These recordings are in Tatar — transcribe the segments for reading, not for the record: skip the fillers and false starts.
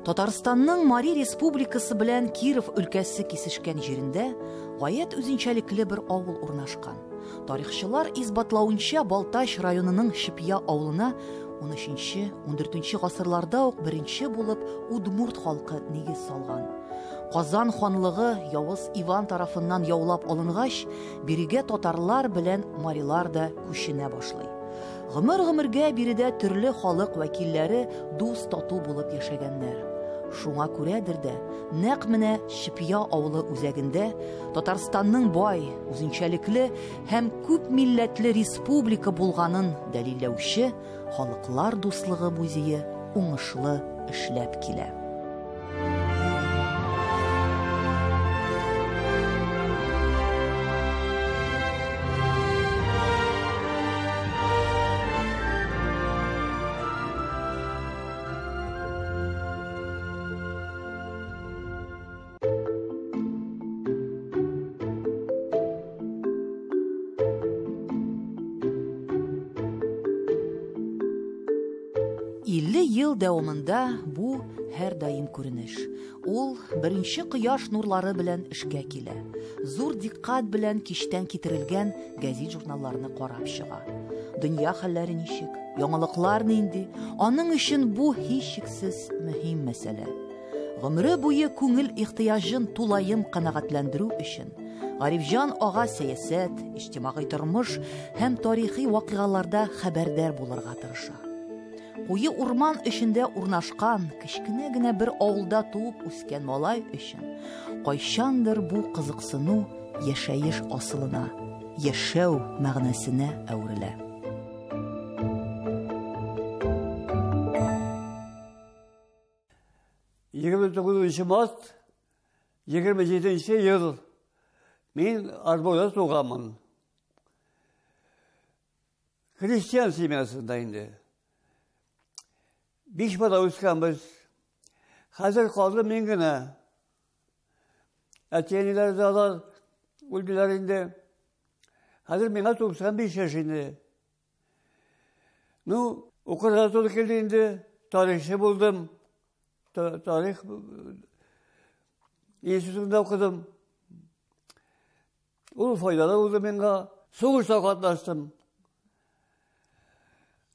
Татарстанның Мари Республикасы белән Киров өлкәсе кисешкән җирендә гаять үзенчәлекле бер авыл урнашкан. Тарихчылар исбатлавынча, Балтач районының Чепья авылына 13-14 гасырларда ук беренче булып удмурт халкы нигез салган. Казан ханлыгы Явыз Иван тарафыннан яулап алынгач, бирегә татарлар белән марилар да күченә башлый. Гомер-гомергә биредә төрле халык вәкилләре дус-тату булып яшәгәннәр. Шуңа күрәдер дә, нәкъ менә Чепья авылы үзәгендә Татарстанның бай, үзенчәлекле һәм күп милләтле республика булганын дәлилләүче Халыклар дуслыгы музее уңышлы эшләп килә. Илле ел дәвамында бу һәрдаим күренеш. Ул беренче кояш нурлары белән эшкә килә. Зур дикъкать белән кичтән китерелгән гәзит-журналларны карап чыга. Дөнья хәлләре ничек, яңалыклар нинди, аның өчен бу һичшиксез мөһим мәсьәлә. Гомере буе күңел ихтыяҗын тулаем канәгатьләндерү өчен Гарифҗан ага сәясәт, иҗтимагый тормыш һәм тарихи вакыйгаларда хәбәрдар булырга тырыша. Куе урман эчендә урнашкан кечкенә генә бер авылда туып үскән малай өчен кайчандыр бу кызыксыну яшәеш асылына, яшәү мәгънәсенә әверелә. 29 март 27 ел мин Арбойда туганмын. Крестьян семьясында инде. Биш бала үскәнбез. Хәзер калды мин генә. Әти-әниләр дә алар үлделәр инде. Хәзер миңа 95 яшь инде. Ну, укырга туры килде инде. Тарихчы булдым. Тарих институтында укыдым. Ул файдалы булды миңа. Сугышта катнаштым.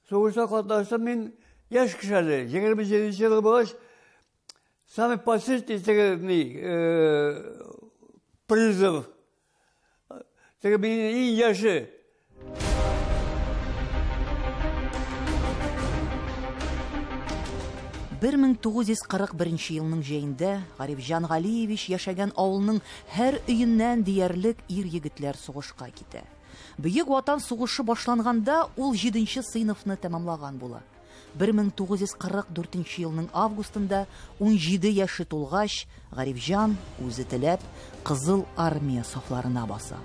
Сугышта катнаштым мин яшь кеше әле. 27 ел булгач, самый последний теге ни, призыв. Теге минем иң яше. 1941 елның җәендә Гарифҗан Галиевич яшәгән авылның һәр өеннән диярлек ир-егетләр сугышка китә. Бөек Ватан сугышы башланганда ул 7 сыйныфны тәмамлаган була. 1944 елның августында 17 яше тулгач, Гарифҗан үзе теләп Кызыл Армия сафларына баса.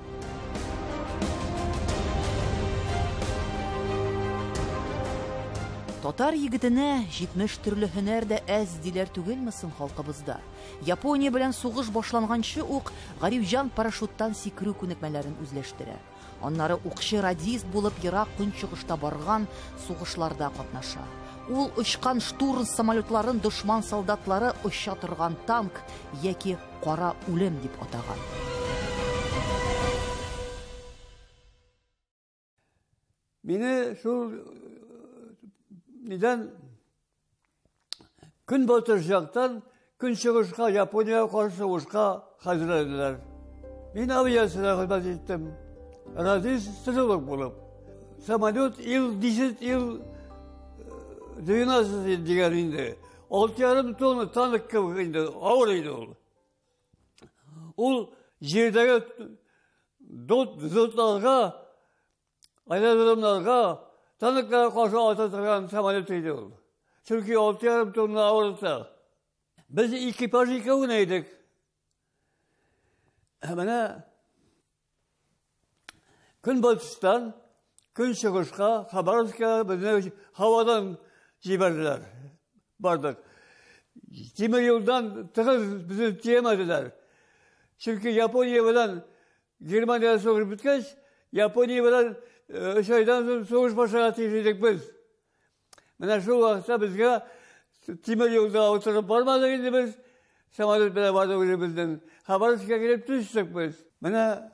Татар егетенә 70 төрле һөнәр дә әз диләр түгелме соң халкыбызда? Япония белән сугыш башланганчы ук Гарифҗан парашюттан сикерү күнекмәләрен үзләштерә. Аннары укчы-радист булып ерак көнчыгышта барган сугышларда катнаша. Ул очкан штурм самолетларын дошман солдатлары оча торган танк яки кара үлем дип атаган. Мине шул нидән көнбатыш яктан көнчыгышка Япониягә каршы сугышка хәзерләделәр. Мин авиациядә хезмәт иттем. Радист стрелок булып. Самолет Ил-10, Ил-12 дигән инде. 6,5 тонна танк кебек инде, авыр иде ул. Ул җирдәге дзотларга, аэродромнарга, танкларга каршы ата торган самолет иде ул. Чөнки 6,5 тонна авырлыкта. Без экипаж икәү генә идек. Менә көнбатыштан көнчыгышка, Хабаровскка безне һавадан җибәрделәр. Бардык. Тимер юлдан тыгыз безне төямәделәр. Чөнки Япония белән Германия сугыш беткәч, Япония белән 3 айдан соң сугыш башларга тиеш идек без. Менә шул вакытта безгә Тимер юлда утырып бармадык инде без. Самолет белән бардык үзебезнең. Хабаровскка килеп төштек без. Менә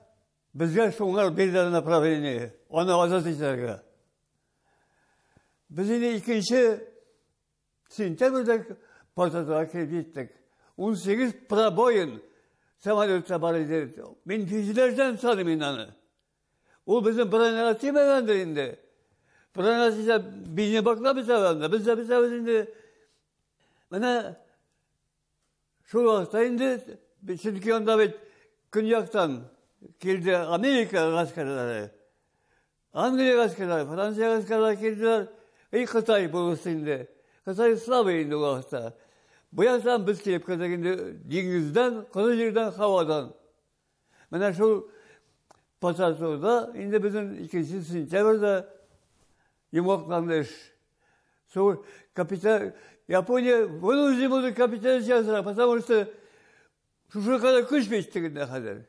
безгә шуңар бирделәр направление. Аны азат итәргә. Без инде 2 сентябрьдә Порт-Артурга килеп җиттек. 18 пробоин самолетта бар иде. Мин физиләрдән саныйм инде аны. Ул безнең броняга тимәгәндер инде. Броняга тисә, бине баклап бетә анда. Без дә бетәбез инде. Менә шул вакытта инде, чөнки анда бит көньяктан килде Америка гаскәрләре. Англия гаскәрләре, Франция гаскәрләре килделәр. И Кытай булысы инде. Кытай слабый инде ул вакытта. Бу яктан без килеп кердек инде диңгездән, коры җирдән, һавадан. Менә шул Порт-Артурда инде безнең 2 сентябрьдә йомгакланды эш. Шул капитал Япония вынужден булды капитализм ясарга, потому что шушы кадәр көч бит тегендә хәзер.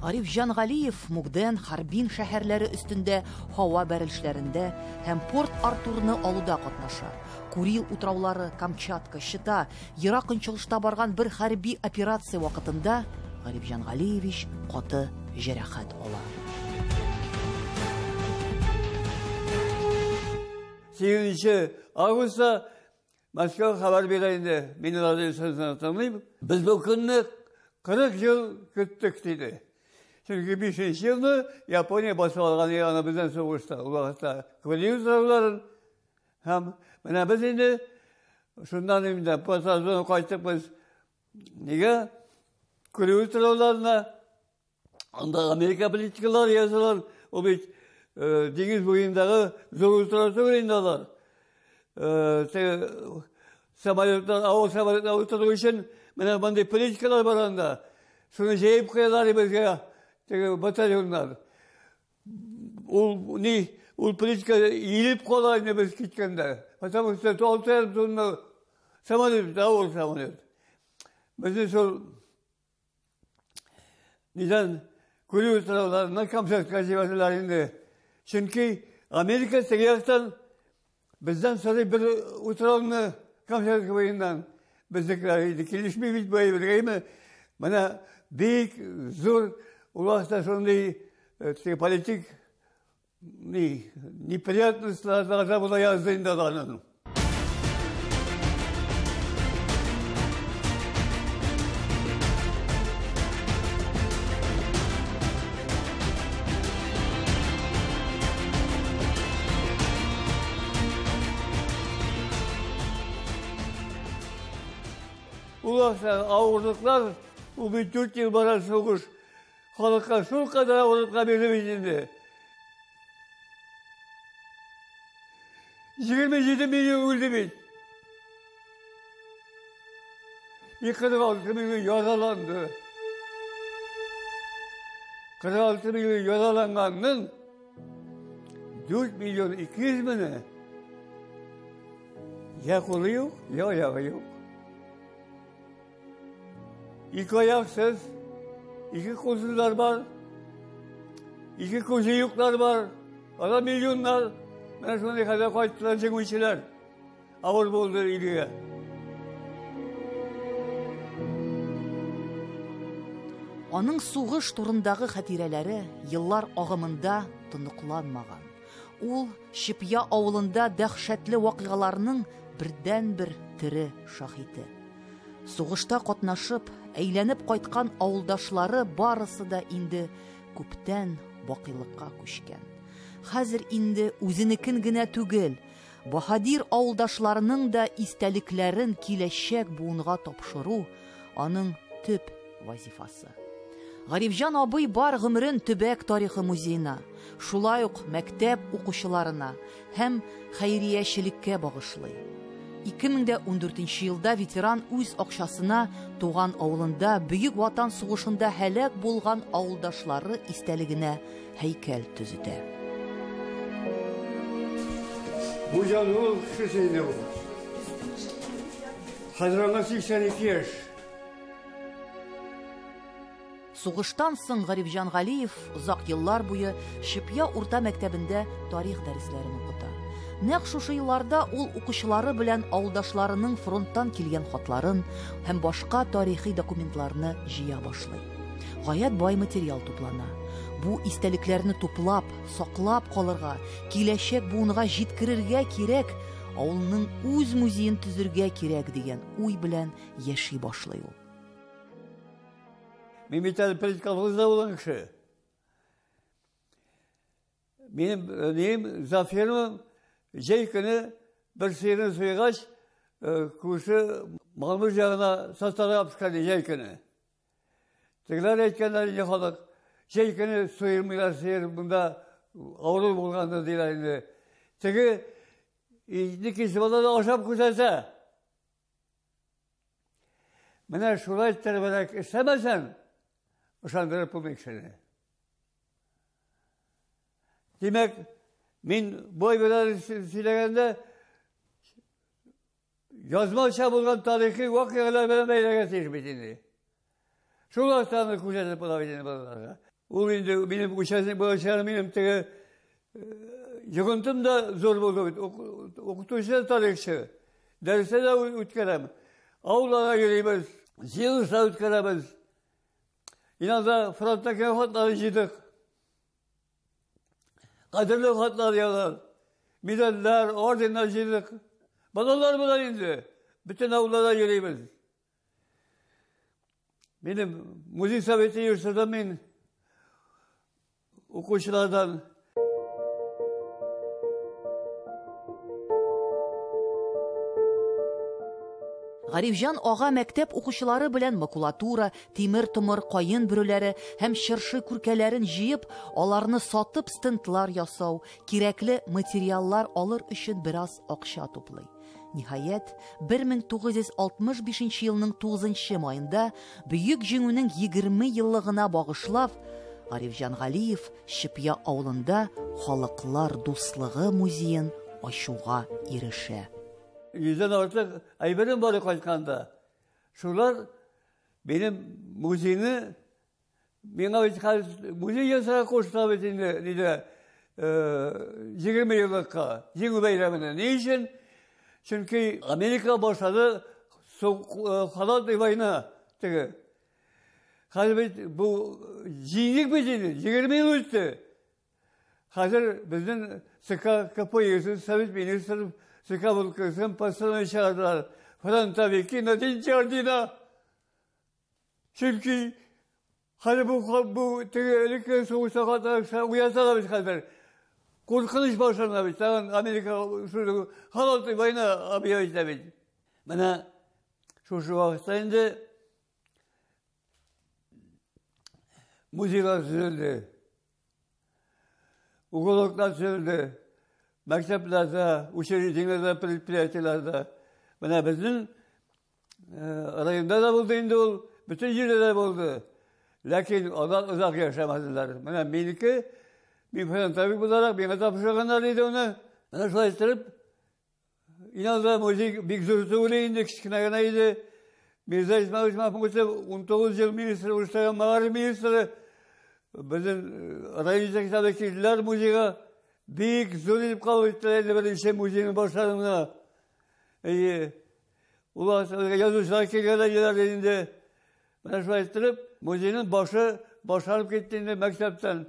Гарифҗан Галиев Мукден, Харбин шәһәрләре өстендә һава бәрелешләрендә һәм Порт Артурны алуда катнаша. Курил утраулары, Камчатка, Чита, Ерак Көнчыгышта барган бер хәрби операция вакытында Гарифҗан Галиевич каты җәрәхәт ала. 8 августта Мәскәү хәбәр бирә инде. Мин радио сүзен тыңлыйм. Без бу көнне 40 ел көттек диде. Чөнки 5 елны Япония басып алган аны бездән сугышта. Ул вакытта Курил утрауларын һәм менә без инде шуннан инде Порт-Артурдан кайттык без. Нигә? Курил утрауларына. Анда Америка политикалары язалар. Ул бит диңгез буендагы зур утрау түгел инде алар. Самолетлар, авыр самолетлар утыру өчен менә мондый политикалар бар анда. Шуны җәеп куялар безгә теге батальоннар. Ул ни, ул политика иелеп кала инде без киткәндә. Потому что 6,5 тонна самолет, авыр самолет. Безне шул нидән Курил утрауларыннан Камчатка җибәрделәр инде. Чөнки Америка теге яктан бездән сорый бер утрауны Камчатка буеннан. Безнекеләр инде килешми бит бу әйбергә. Менә бик зур ул вакытта шундый теге политик неприятностьларга була язды инде аларның. Ул вакытта авырлыклар, ул бит 4 ел бара сугыш. Халыкка шул кадәр авырлыклар бирде бит инде. 27 миллион үлде бит. 46 миллион яраланды. 46 миллион яраланганның 4 миллион 200 меңе я кулы юк, я аягы юк. Ике аяксыз, ике кулсызлар бар, ике күзе юклар бар, ала миллионнар. Менә шундый хәлгә кайттылар җиңүчеләр. Авыр булды илгә. Аның сугыш турындагы хатирәләре еллар агымында тоныкланмаган. Ул Чепья авылында дәһшәтле вакыйгаларның бердәнбер тере шаһиты. Сугышта катнашып, әйләнеп кайткан авылдашлары барысы да инде күптән бакыйлыкка күчкән. Хәзер инде үзенекен генә түгел, баһадир авылдашларының да истәлекләрен киләчәк буынга тапшыру аның төп вазифасы. Гарифҗан абый бар гомерен төбәк тарихы музеена, шулай ук мәктәп укучыларына һәм хәйриячелеккә багышлый. 2014 елда ветеран үз акчасына туган авылында Бөек Ватан сугышында һәлак булган авылдашлары истәлегенә һәйкәл төзетә. Бу җан ул кеше инде бу. Хәзер аңа 82 яшь. Сугыштан соң Гарифҗан Галиев озак еллар буе Чепья урта мәктәбендә тарих дәресләрен укыта. Нәкъ шушы елларда ул укучылары белән авылдашларының фронттан килгән хатларын һәм башка тарихи документларны җыя башлый. Гаять бай материал туплана. Бу истәлекләрне туплап, саклап калырга, киләчәк буынга җиткерергә кирәк, авылның үз музеен төзергә кирәк дигән уй белән яши башлый ул. Мин бит әле предколхозда булган кеше. Минем нем завфермам җәй көне бер сыерын суйгач, күрше Малмыж ягына сатарга алып төшкән җәй көне. Тегеләр әйткәннәр инде халык, җәй көне суймыйлар сыер, монда авыру булгандыр диләр инде. Теге итне кисеп ала да ашап күрсәтә. Менә шулай иттеребрәк эшләмәсәң, ышандырып булмый кешене. Димәк, мин бу әйберләрне сөйләгәндә язмача булган тарихи вакыйгалар белән бәйләргә тиеш бит инде. Шул вакытта күрсәтеп була бит инде балаларга. Ул инде минем участник булачак, минем теге йогынтым да зур булды бит. Укытучы тарихчы. Дәрестә дә үткәрәм. Авылларга йөрибез, җыелышлар үткәрәбез. Инанда фронтта килгән хатларны җыйдык. Кадерле хатлар язар. Медальләр, орденнар җыйдык. Балалар белән инде бөтен авылларда йөрибез. Минем музей советы йөрсәдә мин укучылардан. Гарифҗан ага мәктәп укучылары белән макулатура, тимер-томыр, каен бөреләре һәм чыршы күркәләрен җыеп, аларны сатып стендлар ясау, кирәкле материаллар алыр өчен бераз акча туплый. Ниһаять, 1965 елның 9 маенда Бөек Җиңүнең 20 еллыгына багышлап, Гарифҗан Галиев Чепья авылында Халыклар дуслыгы музеен ачуга ирешә. Йөздән артык әйберем бар кайтканда. Шулар минем музейны миңа бит хәзер музей ясарга кушты бит инде, диде, 20 еллыкка, Җиңү бәйрәменә. Ни өчен? Чөнки Америка башлады холодная война теге. Хәзер бит бу җиңдек бит инде, 20 ел үтте. Хәзер безнең ЦК КП Совет Министров ЦК ВЛКСМ постановление чыгардылар. Фронтовики на день ордена. Чөнки хәзер бу теге элекке сугышта катнашкан уяталар бит хәзер. Куркыныч башлана бит. Тагын Америка шул холодная война объявить итә бит. Менә шушы вакытта инде музейлар төзелде. Уголоклар төзелде. Мәктәпләрдә, учреждениеләрдә, предприятиеләрдә. Менә безнең районда да булды инде ул, бөтен җирдә дә булды. Ләкин алар озак яшәмәделәр. Менә минеке, мин фронтовик буларак миңа тапшырганнар иде аны. Менә шулай иттереп, Инанда музей бик зур түгел инде, кечкенә генә иде. Мирза Исмаилович Махмутов 19 ел министры, эшләгән мәгариф министры. Безнең район җитәкчеләре килделәр музейга. Бик зур итеп кабул иттеләр инде беренче музейны башлануына. Әйе. Улар язучылар килгән иделәр инде. Менә шулай иттереп, музейның башы башланып китте инде мәктәптән.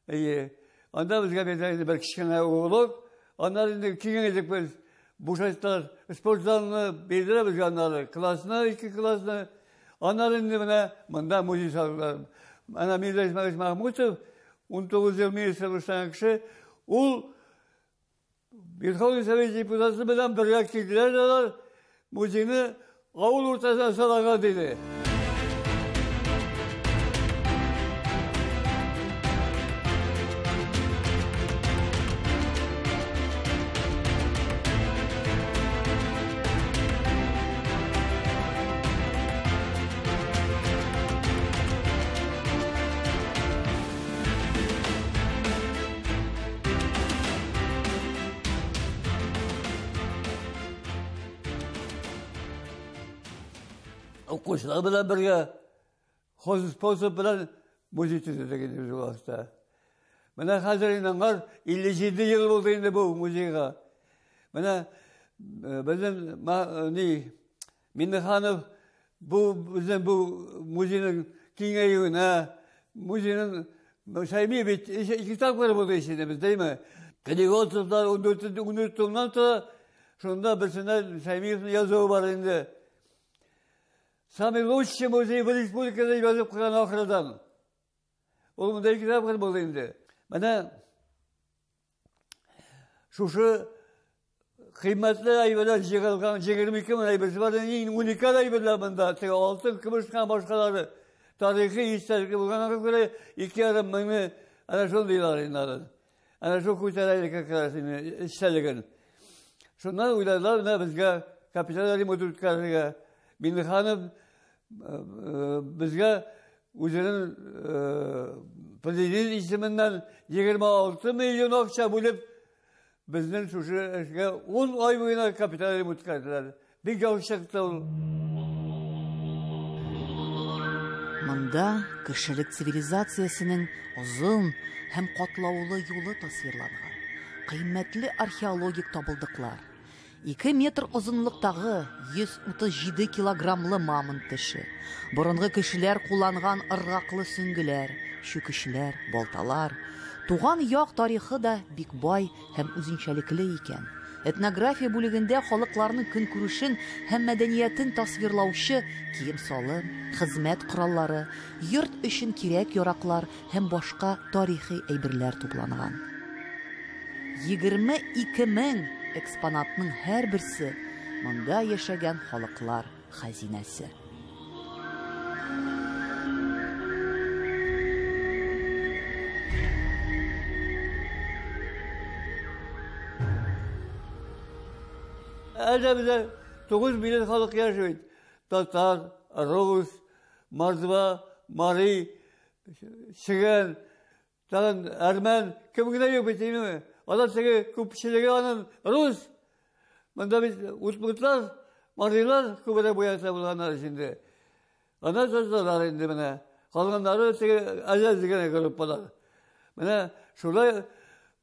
Әйе. Анда безгә бирделәр инде бер кечкенә уголок. Аннары инде киңәйдек без. Бушайттылар. Спорт залны бирделәр безгә аннары. Классны, ике классны. Аннары инде менә монда музей салдылар. Әнә Мирза Исмаилович Махмутов, 19 ел министр эшләгән кеше, ул Верховный Совет депутаты белән бергә килделәр дә алар музейны авыл уртасына салырга диде. Укучылар белән бергә хозспособ белән музей төзедек инде без ул вакытта. Менә хәзер инде аңар 57 ел булды инде бу музейга. Менә безнең ни Миннеханов бу безнең бу музейның киңәюенә, музейның Шәйми бит ике тапкыр булды инде без, дәйме? Книготовлар 14 томнан тора, шунда берсендә Шәймиевның язуы бар инде. Самый лучший музей в республикада язып куйган ахырдан. Ул монда ике тапкыр булды инде. Менә шушы кыйммәтле әйберләр җыелган 22 мең әйберсе бар, иң уникаль әйберләр монда, теге алтын, көмеш һәм башкалары тарихи истәлекле булганга күрә 2,5 меңне әнә шундыйлар инде алар. Әнә шул күтәрә как раз инде истәлеген. Шуннан уйладылар, менә безгә капиталь ремонт үткәрергә. Миннеханов безгә үзенең президент исеменнән 26 миллион акча бүлеп, безнең шушы эшкә 10 ай буена капиталь ремонт үткәрделәр. Бик яхшы чыкты ул. Монда кешелек цивилизациясенең озын һәм катлаулы юлы тасвирланган. Кыйммәтле археологик табылдыклар. 2 метр озынлыктагы 137 килограммлы мамонт теше. Борынгы кешеләр кулланган ыргаклы сөңгеләр, чүкечләр, балталар. Туган як тарихы да бик бай һәм үзенчәлекле икән. Этнография бүлегендә халыкларның көнкүрешен һәм мәдәниятен тасвирлаучы кием-салым, хезмәт кораллары, йорт өчен кирәк-яраклар һәм башка тарихи әйберләр тупланган. 22 мең экспонатның һәрберсе монда яшәгән халыклар хәзинәсе. Әле бездә 9 миллион халык яши. Татар, рус, мордва, мари, чегән, тагын әрмән, кем генә юк бит инде. Алар теге күпчелеге аның рус. Монда бит удмуртлар, марилар күбрәк бу якта булганнар инде. Ана татарлар инде менә. Калганнары теге әз генә группалар. Менә шулай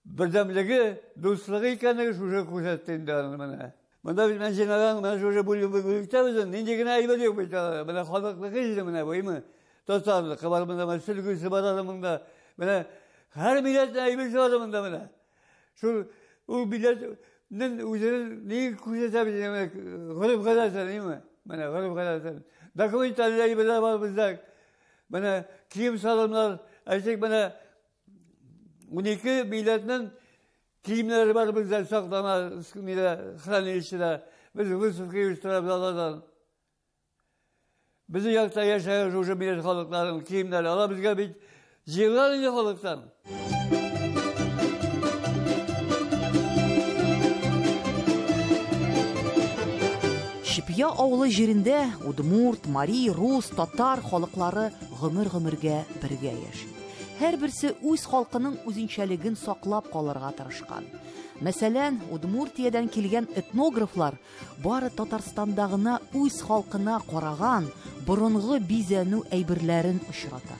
бердәмлеге, дуслыгы икәнлеге шушы күрсәтте инде аны менә. Монда бит мен җыйнаган, менә шушы бүлектә безнең нинди генә әйбер юк бит. Менә халыклыгы инде менә бу, әйме? Татарлыкы бар монда, менә сөлгесе бар әле монда. Менә һәр милләтнең әйберсе бар монда менә. Шул ул милләтнең үзенең ни күрсәтә бит менә гореф-гадәтен, әйме? Менә гореф-гадәтен. Документаль әйберләр бар бездә. Менә кием-салымнар, әйтик, менә 12 милләтнең киемнәре бар бездә саклана, нидә, хранилищеда. Без выставка оештырабыз алардан. Безнең якта яшәгән шушы милләт халыкларының киемнәре, алар безгә бит җыелган инде халыктан. Чепья авылы җирендә удмурт, мари, рус, татар халыклары гомер-гомергә бергә яши. Һәрберсе үз халкының үзенчәлеген саклап калырга тырышкан. Мәсәлән, Удмуртиядән килгән этнографлар бары Татарстанда гына үз халкына караган борынгы бизәнү әйберләрен очрата.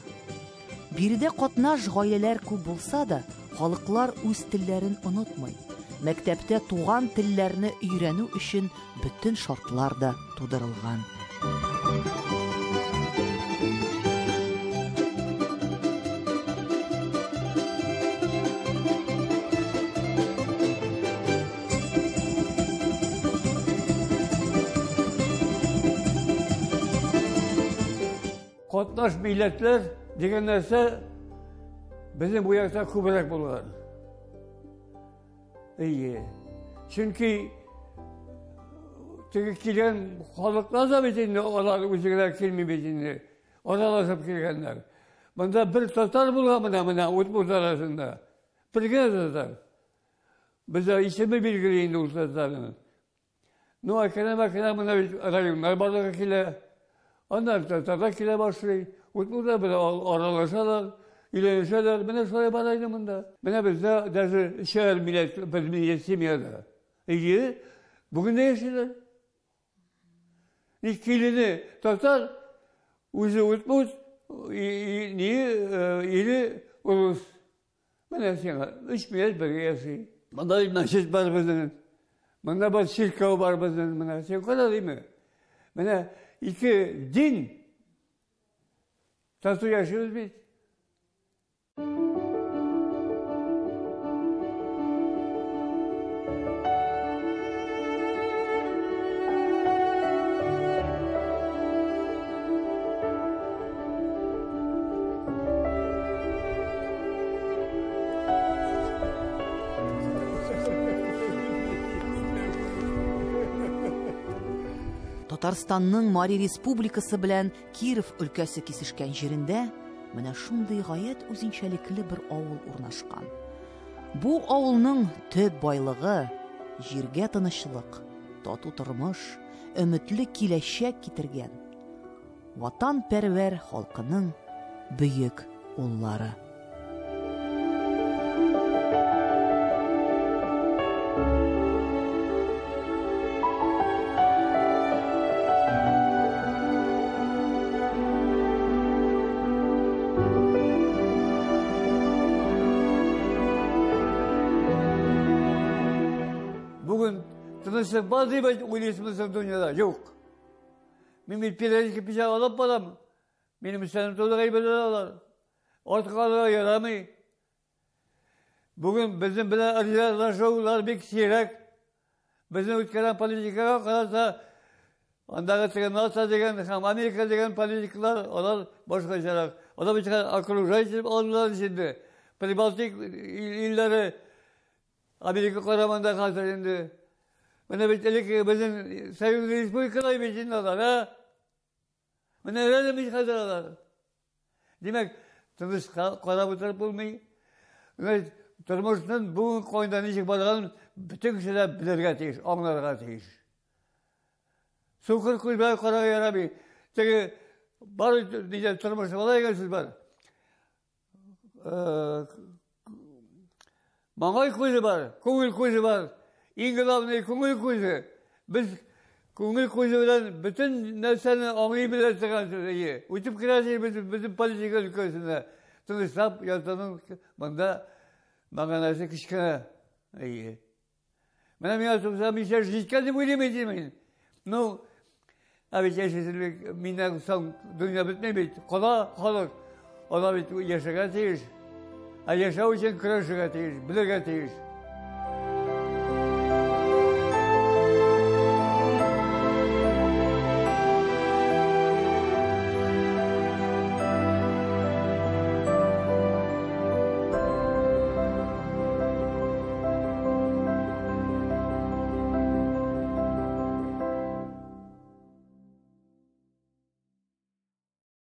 Биредә катнаш гаиләләр күп булса да, халыклар үз телләрен онытмый. Мәктәптә туган телләрне өйрәнү өчен бөтен шартлар да тудырылган. Катнаш милләтләр дигән нәрсә безнең бу якта күбрәк булган. Әйе. Чөнки теге килгән халыклар да бит инде алар үзе генә килми бит инде. Аралашып килгәннәр. Монда бер татар булган менә менә удмурт арасында. Бер генә татар. Бездә исеме билгеле инде ул татарның. Ну, әкрен-әкрен менә бит районнар барлыкка килә. Аннан татарлар килә башлый. Удмуртлар белән аралашалар, өйләнешәләр. Менә шулай бара инде монда. Менә бездә даже шәһәр милләт, бер милләт семьяда. Әйе, бүген дә яшиләр. Ни килене татар, үзе удмурт, ни ире урыс. Менә сиңа өч милләт бергә яши. Монда бит мәчет бар безнең. Монда бар чиркәү бар безнең менә. Син кара димме? Менә ике дин тату яшибез бит. Татарстанның Мари Республикасы белән Киров өлкәсе кисешкән җирендә менә шундый гаять үзенчәлекле бер авыл урнашкан. Бу авылның төп байлыгы җиргә тынычлык, тату тормыш, өметле киләчәк китергән ватанпәрвәр халкының бөек уллары. Бүген тынычлык бар дип уйлыйсызмы соң дөньяда? Юк. Мин бит периодически печать алып барам. Минем өстән тулы әйберләр алар. Артык алырга ярамый. Бүген безнең белән ризалашулар бик сирәк. Безнең үткәргән политикага карата андагы теге НАТО дигән һәм Америка дигән политикалар, алар башкачарак. Алар бит окружать итеп алдылар инде. Прибалтик илләре Америка карамында хәзер инде. Менә бит элек безнең Союз республикалар бит инде алар, ә? Менә рәдем бит хәзер алар. Димәк, тыныч карап утырып булмый. Менә тормышның бүген кайда ничек барганын бөтен кеше дә белергә тиеш, аңларга тиеш. Сукыр күз белән карарга ярамый. Теге бар нидә тормыш була дигән сүз бар. Маңгай күзе бар, күңел күзе бар. Иң главный күңел күзе. Без күңел күзе белән бөтен нәрсәне аңлый белә торган сүз. Әйе. Үтеп керәсе безнең политика өлкәсенә. Тынычлап ятуның монда мәгънәсе кечкенә. Әйе. Менә миңа 95 яшь җиткән дип уйлыйм инде мин. Ну, ә бит яшәсенлек миннән соң дөнья бетми бит. Кала халык. Ана бит яшәргә тиеш. Ә яшәү өчен көрәшергә тиеш, белергә тиеш.